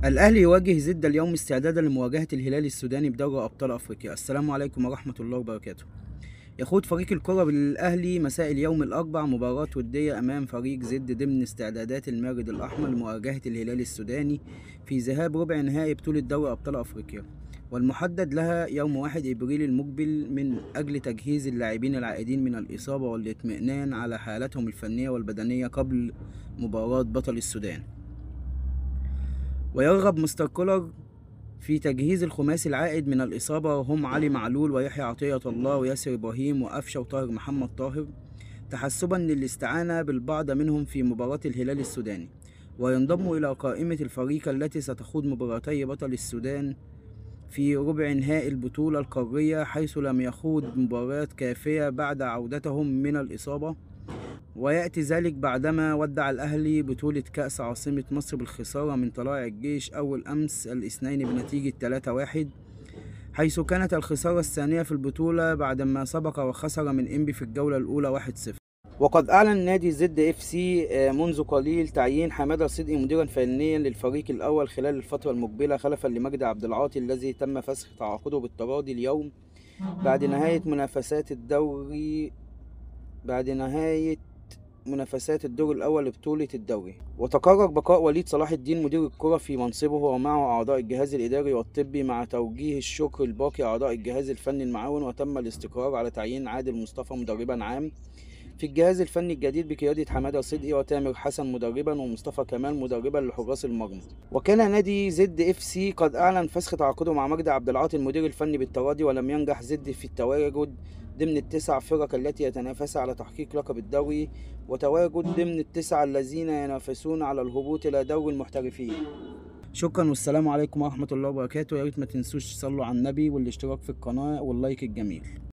الأهلي يواجه زد اليوم استعدادا لمواجهة الهلال السوداني بدوري أبطال أفريقيا. السلام عليكم ورحمة الله وبركاته. يخوض فريق الكرة بالأهلي مساء اليوم الأربع مباراة ودية أمام فريق زد ضمن استعدادات المارد الأحمر لمواجهة الهلال السوداني في ذهاب ربع نهائي بطولة دوري أبطال أفريقيا، والمحدد لها يوم 1 إبريل المقبل، من أجل تجهيز اللاعبين العائدين من الإصابة والاطمئنان على حالتهم الفنية والبدنية قبل مباراة بطل السودان. ويرغب مستر كولر في تجهيز الخماسي العائد من الإصابة، وهم علي معلول ويحيى عطية الله وياسر إبراهيم وأفشة وطاهر محمد طاهر، تحسبا للاستعانة بالبعض منهم في مباراة الهلال السوداني، وينضم إلى قائمة الفريق التي ستخوض مباراتي بطل السودان في ربع نهائي البطولة القارية، حيث لم يخوض مباراة كافية بعد عودتهم من الإصابة. ويأتي ذلك بعدما ودع الأهلي بطولة كأس عاصمة مصر بالخسارة من طلائع الجيش أول أمس الاثنين بنتيجة 3-1، حيث كانت الخسارة الثانية في البطولة بعدما سبق وخسر من إنبي في الجولة الأولى 1-0. وقد أعلن نادي زد اف سي منذ قليل تعيين حمادة صدقي مديرا فنيا للفريق الأول خلال الفترة المقبلة، خلفا لمجدي عبد العاطي الذي تم فسخ تعاقده بالتراضي اليوم بعد نهاية منافسات الدوري، بعد نهاية منافسات الدور الأول لبطولة الدوري. وتقرر بقاء وليد صلاح الدين مدير الكرة في منصبه ومعه أعضاء الجهاز الإداري والطبي، مع توجيه الشكر لباقي أعضاء الجهاز الفني المعاون. وتم الاستقرار على تعيين عادل مصطفى مدربا عام في الجهاز الفني الجديد بقيادة حمادة صدقي وتامر حسن مدربا ومصطفى كمال مدربا لحراس المرمى. وكان نادي زد اف سي قد أعلن فسخ تعاقده مع مجدي عبد العاطي المدير الفني بالتراضي، ولم ينجح زد في التواجد ضمن التسع فرق التي يتنافس على تحقيق لقب الدوري، وتواجد ضمن التسعة الذين ينافسون على الهبوط إلى دوري المحترفين. شكرا والسلام عليكم ورحمة الله وبركاته. يا ريت ما تنسوش تصلوا على النبي والاشتراك في القناة واللايك الجميل.